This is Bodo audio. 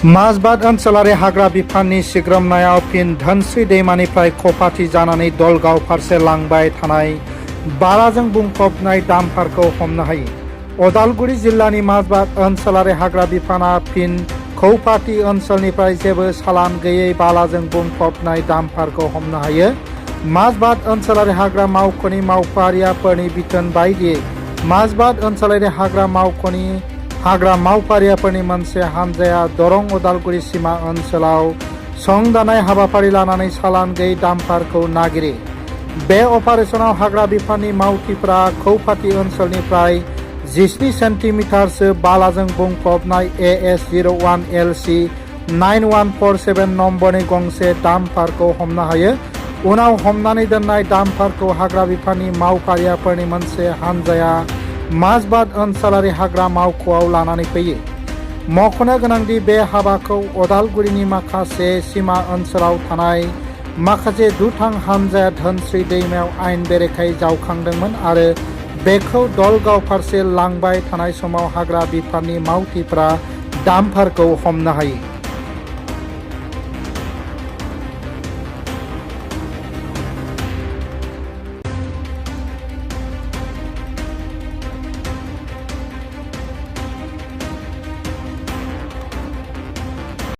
माजबाद ओनसोलारि हाग्रा बिफाननि सिग्रोमनायाव फिन धोनस्री दैमानिफ्राय कपाथि जानानै दलगाव फारसे लांबाय थानाय बालाजों बुंफबनाय डाम्पारखौ हमनो हायो। उदालगुरि जिल्लानि माजबाद ओनसोलारि हाग्रा बिफाना फिन कौपाथि ओनसोलनिफ्राय जेबो सालान गैयै बालाजों बुंफबनाय डाम्पारखौ हमनो हायो। माजबाद ओनसोलारि हाग्रा मावख'नि मावफारियाफोरनि बिथोन बायदियै माजबाद ओनसोलारि हाग्रा मावख'नि हाग्रा मावफारियाफोरनि मोनसे हानजाया दरं उदालगुरि सीमा ओनसोलाव संदानाय हाबाफारि लानानै सालान गैयै डाम्पारखौ नागिरो। बे अपारेशनाव हाग्रा बिफाननि मावथिफोरा कौपाथि ओनसोलनिफ्राय 17 सेन्टिमिटारसो बालाजों बुंफबनाय AS01 LC 9147 नम्बरनि गंसे डाम्पारखौ हमनो हायो। उनाव हमनानै दोननाय डाम्पारखौ हाग्रा बिफाननि मावफारियाफोरनि मोनसे हानजाया माजबाद ओनसोलारि हाग्रा मावख'आव लानानै फैयो। मख'नो गोनांदि बे हाबाखौ उदालगुरिनि माखासे सीमा ओनसोलाव थानाय माखासे दुथां हानजाया धोनस्री दैमायाव आयेन बेरेखायै जावखांदोंमोन आरो बेखौ दलगाव फारसे लांबाय थानाय समाव हाग्रा बिफाननि मावथिफोरा डाम्पारखौ हमनो हायो।